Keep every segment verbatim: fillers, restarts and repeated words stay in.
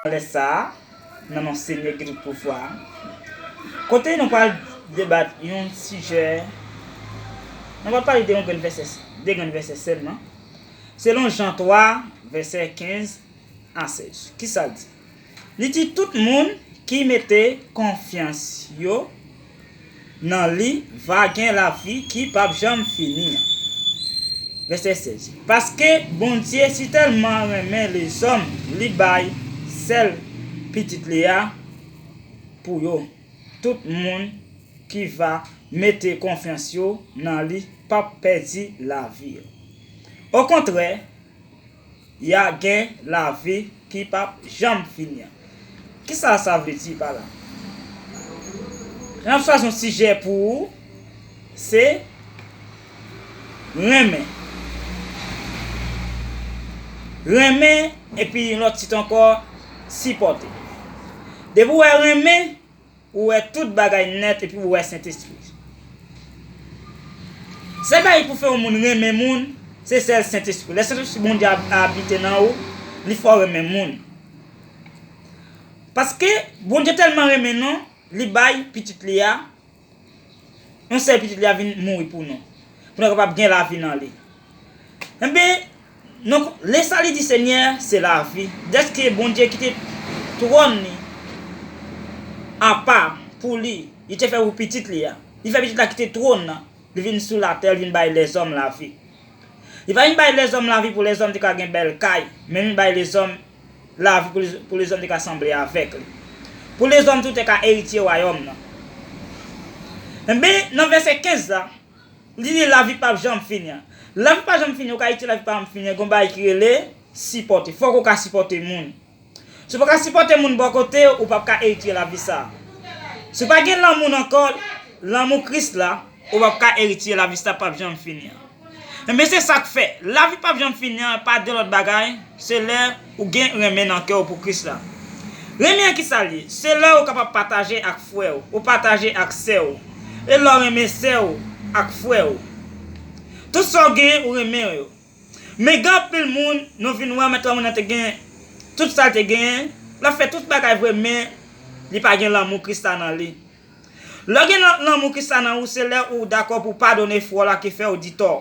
Lè sa a, nan non Senyè ki tout pouvwa a, kote nou pral debat yon sijè, nou pral pale de yon grenn vèsè, de grenn vèsè sèlman. Selon Jan twa, vèsè kenz a sèz. Kisa l di? Li di, tout moun ki mete konfyans yo nan li va gen lavi ki p ap janm fini an. Vèsè sèz. Paske Bondye sitèlman renmen lezòm, li bay sèl Pitit li a pou yo. Tout moun ki va mete konfyans yo nan li p ap pèdi lavi yo. Okontrè, y a gen lavi ki p ap janm fini an. Kisa sa vle di pa la? Lè n ap chwazi yon sijè pou ou, se renmen. Renmen, epi yon lòt tit ankò, sipòte. Depi w wè renmen, ou wè tout bagay nèt epi ou wè Sentespri. Sèl bagay pou fè yon moun renmen moun, se sèl Sentespri. Lè Sentespri Bondye ap abite nan ou, li fè w renmen moun. Paske Bondye tèlman renmen nou, li bay Pitit li a, yon sèl Pitit li a vin mouri pou nou, pou nou kapab gen lavi nan li. Enben, donk, le sali di Senyè se lavi. Dèske Bondye kite twòn li apa pou li, li te fè pou Pitit li a. Li fè Pitit la kite twòn nan, li vin sou latè, li vin bay lèzòm lavi. Li pa vin bay lèzòm lavi pou lèzòm te ka gen bèl kay, men vin bay lèzòm lavi pou, pou lèzòm te ka sanble avèk li. Pou lèzòm tou te ka eritye wayòm nan. Enben, nan vèsè kenz la, li di lavi p ap janm fini an. Lavi p ap janm fini, ou ka eritye lavi p ap janm fini an, gen yon bagay ki rele sipòte. Fòk ou ka sipòte moun. Si w pa ka sipòte moun bò kote w, ou p ap ka eritye lavi sa a. Si w pa gen lanmou nan kò w, lanmou Kris la, ou p ap ka eritye lavi sa p ap janm fini an. Enben, se sa k fè, lavi p ap janm fini an, pa de lòt bagay, se lè ou gen renmen nan kè w pou Kris la. Renmen an, kisa l ye? Se lè ou kapab pataje ak frè w, ou pataje ak sè w, e lè w renmen sè w ak frè w. Tout sa w genyen, ou renmen yo. Men gen anpil moun, nou vin wè, menm lè moun nan te gen tout sa l te genyen, l ap fè tout bagay vre, men li pa gen lanmou Kris la nan li. Lè w gen lan-, lanmou Kris la nan ou, se lè ou dakò pou padone frè w la ki fè w di tò.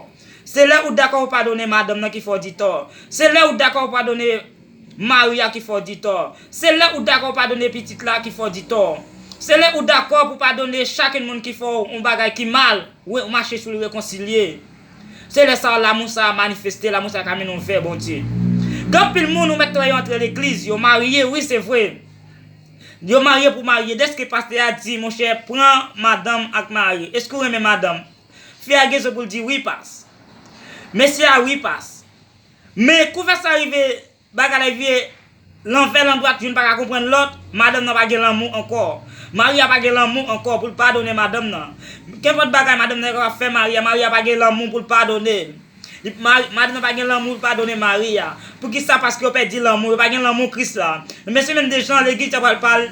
Se lè ou dakò pou padone madanm nan ki fè w di tò. Se lè ou dakò pou padone mari a ki fè w di tò. Se lè ou dakò pou padone pitit la ki fè w di tò. Se lè ou dakò pou padone chak yon moun ki fè w yon bagay ki mal, ou mache sou li, rekonsilye. Se lè sa a, lanmou sa a manifeste, lanmou sa a ka mennen w vè Bondye. Gen anpil moun ou mèt wè yo antre legliz, yo marye, wi, se vre. Yo marye pou marye. Dèske pastè a di, monchè, pran madanm ak mari. Èske w renmen madanm? Fi a gen rezon pou l di wi, pas. Mesye a, wi, pas. Men kou fè sa rive, bagay la vire lanvè landwat, youn pa ka konprann lòt, madanm nan pa gen lanmou ankò. Mari a pa gen lanmou ankò pou l padone madanm nan. Kenpòt bagay madanm nan kapab fè mari a, mari a pa gen lanmou pou l padone. Li, mari, madanm nan pa gen lanmou pou l padone mari a. Poukisa? Paske yo pèdi lanmou, yo pa gen lanmou Kris la. Men se menm de jan legliz ta pral pale,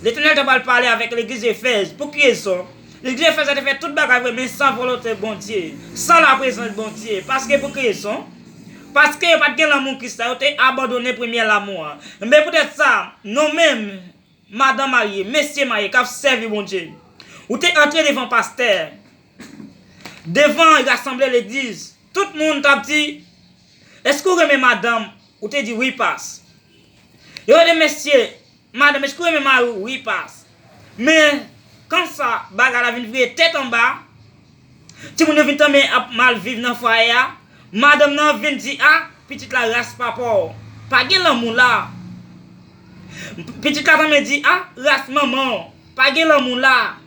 Letènèl ta pral pale avèk legliz Efèz. Pou ki rezon? Legliz Efèz la te fè tout bagay vre, men san volonte Bondye, san laprezans Bondye. Paske pou ki rezon? Paske yo pa t gen lanmou Kris la, yo te abandone premye lanmou an. Men poutèt sa, nou menm, madanm marye, mesye marye, k ap sèvi Bondye, ou te antre devan pastè, devan rasanble legliz, tout moun t ap di, èske w renmen madanm? Ou te di wi, pas. Yo rele mesye, madanm, èske w renmen mari w? Wi, pas. Men, kansa bagay la vin vire tèt anba, timoun yo vin tanmen ap mal viv nan fwaye a, madanm nan vin di, a, pitit la ras papa w. Pa gen lanmou la. Pitit la tanmen di, a, ras manman w. Pa gen lanmou la.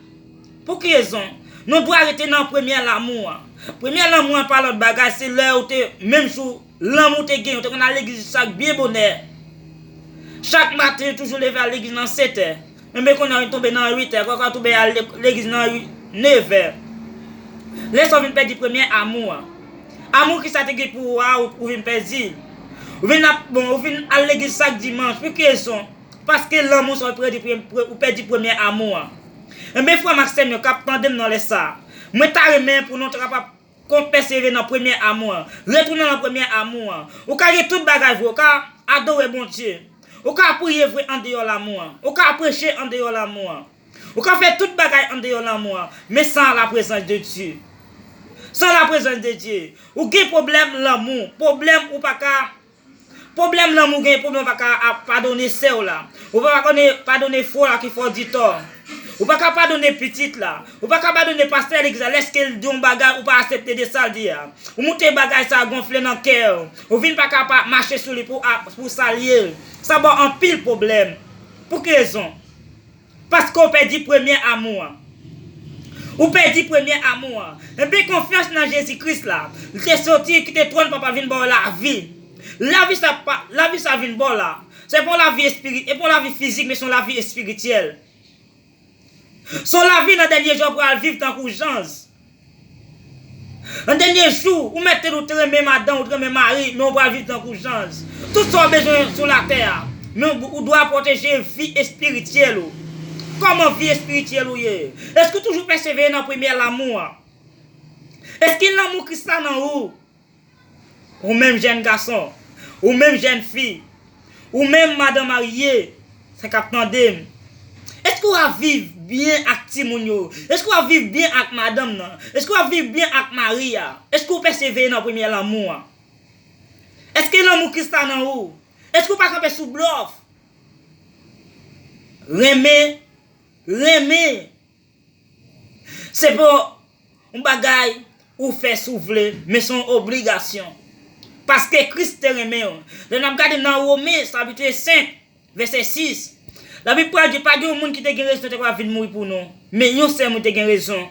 Pou ki rezon? Nou dwe rete nan premye lanmou an. Premye lanmou an pa lòt bagay, se lè ou te, menm jou, lanmou te gen, ou te konn al legliz chak byen bonè. Chak maten, ou toujou leve al legliz nan sèt è. Enben, kounye a, ou tonbe nan uit è, ou tonbe al le-, legliz nan ui-, nèf è. Lè sa, ou vin pèdi premye amou an. Amou ki sa te gen pou ou a, ou, ou vin pèdi. Ou vin ap, bon, ou vin al legliz chak dimanch. Pou ki rezon? Paske lanmou sa ou pèdi, pre-, pre-, ou pèdi premye amou an. Enben, frè m ak sè m yo k ap tande m nan lè sa a, mwen ta renmen pou nou ta kapab kon-, pèsevere nan premye amou an. Retounen nan premye amou an. Ou ka gen tout bagay vre, ou ka adore Bondye. Ou ka priye vre andeyò lanmou an. Ou ka preche andeyò lanmou an. Ou ka fè tout bagay andeyò lanmou an. Men san la prezans de Dye. San la prezans de Dye. Ou gen pwoblèm lanmou. Pwoblèm ou pa ka Pwoblèm lanmou gen, pwoblèm ou pa ka ap padone sè w la. Ou pa ka padone frè w la ki fè w di tò. Ou pa ka padone pitit la. Ou pa ka padone pastè legliz la lèske l di yon bagay ou pa aksepte de sa l di a. Ou moute bagay sa a gonfle nan kè w. Ou vin pa ka pa mache sou li pou, pou salye l. Sa ba w anpil pwoblèm. Pou ki rezon? Paske w pèdi premye amou an. Ou pèdi premye amou an. Ebyen, konfyans nan Jezi Kris la. Li te soti, kite twòn Papa l vin ba w lavi. Lavi sa pa, lavi sa vin ba w la. Se pa yon lavi espiri-, e pa yon lavi fizik, men se yon lavi espirityèl. Se yon lavi nan dènye jou w pral viv tankou Jan. Nan dènye jou, ou mèt tande ou te renmen madanm, ou te renmen mari, men ou pral viv tankou Jan. Tout sa w bezwen sou latè a, men ou, ou dwe pwoteje vi espirityèl ou. Kòman vi espirityèl ou ye? Èske ou toujou pèsevere nan premye lanmou an? Èske lanmou Kris la nan ou? Ou menm jèn gason, ou menm jèn fi, ou menm madan marye, sa k ap tande m. Èske w ap viv byen ak timoun yo? Èske w ap viv byen ak madanm nan? Èske w ap viv byen ak mari a? Èske w pèsevere nan premye lanmou an? Èske lanmou Kris la nan ou? Èske w pa kanpe sou blòf? Renmen, renmen. Se pa yon bagay ou fè si w vle, men se yon obligasyon. Paske Kris te renmen w. Lè n ap gade nan Women, chapit senk, vèsè sis, Labib pral di, pa gen yon moun ki te gen rezon te ka vin mouri pou nou, men yon sèl moun te gen rezon.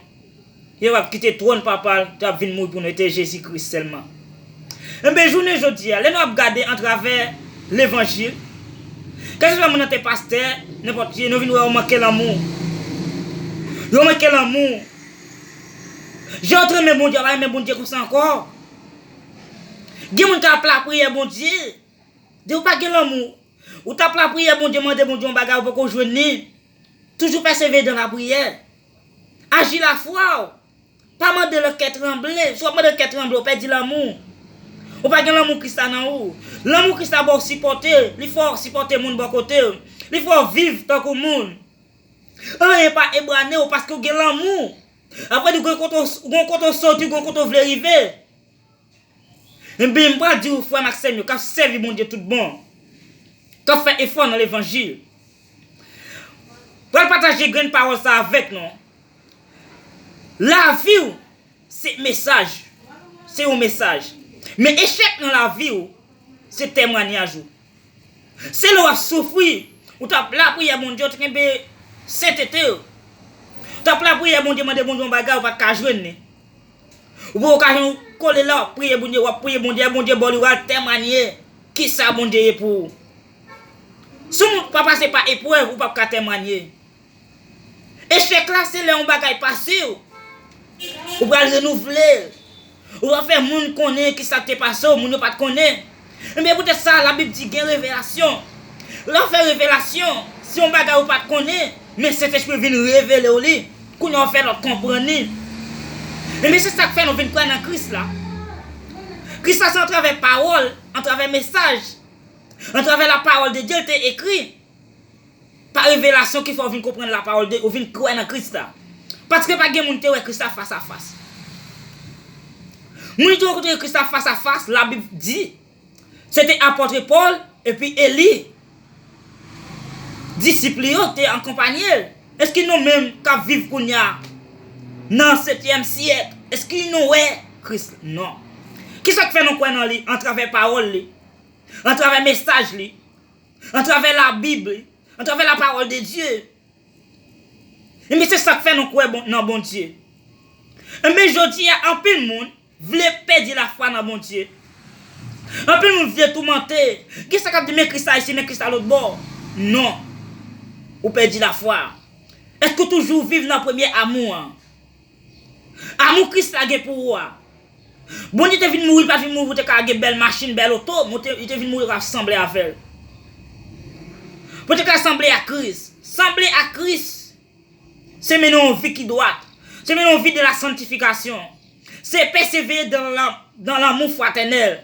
Yo ap kite twòn Papa l, te ap vin mouri pou nou, e te Jezi Kris sèlman. Enben, jounen jodi a, lè nou ap gade antravè levanjil, kèlkeswa moun nan te pastè, nenpòt ki, nou vin wè yo manke lanmou. Yo manke lanmou. Jan yo te renmen Bondye, yo pa renmen Bondye konsa ankò. Gen moun k ap lapriyè Bondye. Di ou pa gen lanmou. Ou t ap lapriyè Bondye, mande Bondye yon bagay, ou poko jwenn li. Toujou pèsevere dan lapriyè. Aji lafwa w. Pa mande nan kè tranble. Si w ap mande nan kè tranble, ou pèdi lanmou. Ou pa gen lanmou Kris la nan ou. Lanmou Kris la ba w sipòte. Li fè w sipòte moun bò kote w. Li fè w viv tankou moun. Anyen pa ebrane w paske w gen lanmou. Apre di, gen kote w, gen kote w soti, gen kote w vle rive. Enben, m pral di w, frè m ak sè m yo, k ap sèvi Bondye tout bon, k ap fè efò nan levanjil, pral pataje grenn pawòl sa avèk nou. Lavi w se mesaj, se yon mesaj. Men echèk nan lavi w se temwanyaj ou. Se lè w ap soufri, ou t ap lapriyè Bondye, ou te kenbe sentete w. Ou t ap lapriyè Bondye, mande Bondye yon bagay, ou pa t ka jwenn li. Ou pran okazyon, ou kole la, w ap priye Bondye, w ap priye Bondye, Bondye ba w li, w al temwanye kisa Bondye ye pou ou. Si w pa pase pa eprèv, ou p ap ka temwanye. Echèk la, se lè yon bagay pase w, ou pral renouvle l. Ou pral fè moun konnen kisa k te pase w, moun yo pa t konnen. Ebyen, poutèt sa, Labib di gen revelasyon. Lè w fè revelasyon, se yon bagay ou pa t konnen, men Sentespri vin revele w li. Kounye a w fè lòt konprann li. Ebyen, se sa k fè nou vin kwè nan Kris la. Kris la se antravè pawòl, antravè mesaj, antravè la pawòl de Dye l te ekri. Pa revelasyon ki fè w vin konprann lapawòl de, ou vin kwè nan Kris la. Paske pa gen moun te wè Kris la fas a fas. Moun ki te rankontre Kris la fas a fas, Labib di, se te apòt Pòl epi Eli. Disip li yo te akonpanye l. Èske nou menm k ap viv kounye a nan setyèm syèk, èske nou wè Kris? Non. Kisa k fè nou kwè nan li? Antravè pawòl li, antravè mesaj li, antravè Labib li, antravè lapawòl de Dye. Ebyen, se sa k fè nou kwè bon, nan Bondye. Ebyen, jodi a, anpil moun vle pèdi lafwa nan Bondye. Anpil moun vle toumante. Gen sa k ap di, men Kris la isi, men Kris la lòtbò. Non. Ou pèdi lafwa. Èske w toujou viv nan premye amou an? Amou Kris la gen pou ou a. Bondye te vin mouri, li pa t vin mouri pou te ka gen bèl machin, bèl oto, men li te vin mouri pou te ka sanble avè l. Pou te ka sanble ak Kris. Sanble ak Kris, se mennen yon vi ki dwat. Se mennen yon vi de la santifikasyon. Se pèsevere dans la, dans l'amour fraternel.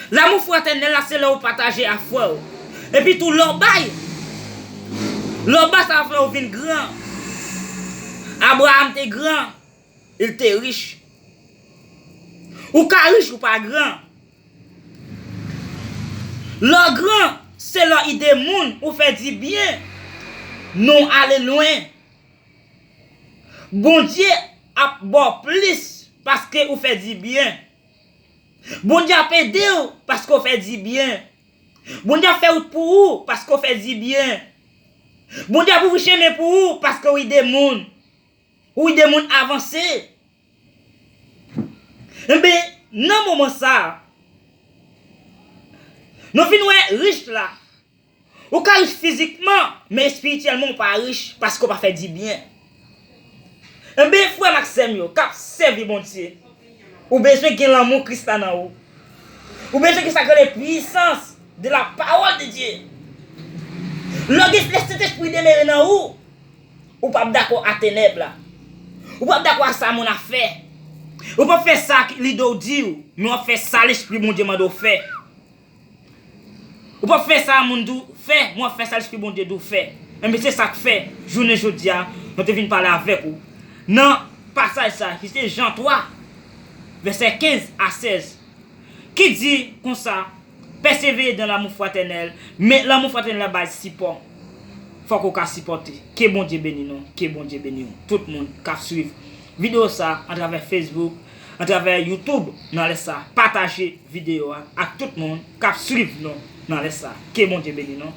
Lanmou fratènèl la, se lè ou pataje ak frè w. Epi tou, lè w bay, lè w bay, sa va fè w vin gran. Abraram te gran, il te rich. Ou ka rich, ou pa gran. Lè w gran, se lè w ede moun, ou fè dibyen. Non, ale lwen. Bondye ap ba w plis paske ou fè dibyen. Bondye ap ede w paske w fè dibyen. Bondye ap fè wout pou ou paske w fè dibyen. Bondye ap ouvri chemen pou ou paske w ede moun. Ou ede moun avanse. Enben, nan moman sa a, nou vin wè rich la. Ou ka rich fizikman, men espirityèlman ou pa rich paske w pa fè dibyen. Enben, frè m ak sè m yo, k ap sèvi Bondye, ou bezwen gen lanmou Kris la nan ou. Ou bezwen gen sa k rele puissance de la parole de Dieu. Lè w gen Lespri Sentespri demere nan ou, ou p ap dakò a tenèb la. Ou p ap dakò a sa moun ap fè. Ou p ap fè sa ki lide w di w, men w ap fè sa Lespri Bondye mande w fè. Ou p ap fè sa moun di w fè, men w ap fè sa Lespri Bondye di w fè. Enben, se sa k fè, jounen jodi a, mwen te vin pale avèk ou nan pasaj sa, ki se Jan twa, vèsè kenz a sèz, ki di konsa, pèsevere dans l'amour fraternel, men lanmou fratènèl la bay sipò. Fòk ou ka sipòte. Ke Bondye beni nou, ke Bondye beni w. Tout moun k ap swiv videyo sa atravè Facebook, atravè YouTube nan lè sa, pataje videyo a ak tout moun k ap swiv nou nan lè sa. Ke Bondye beni nou.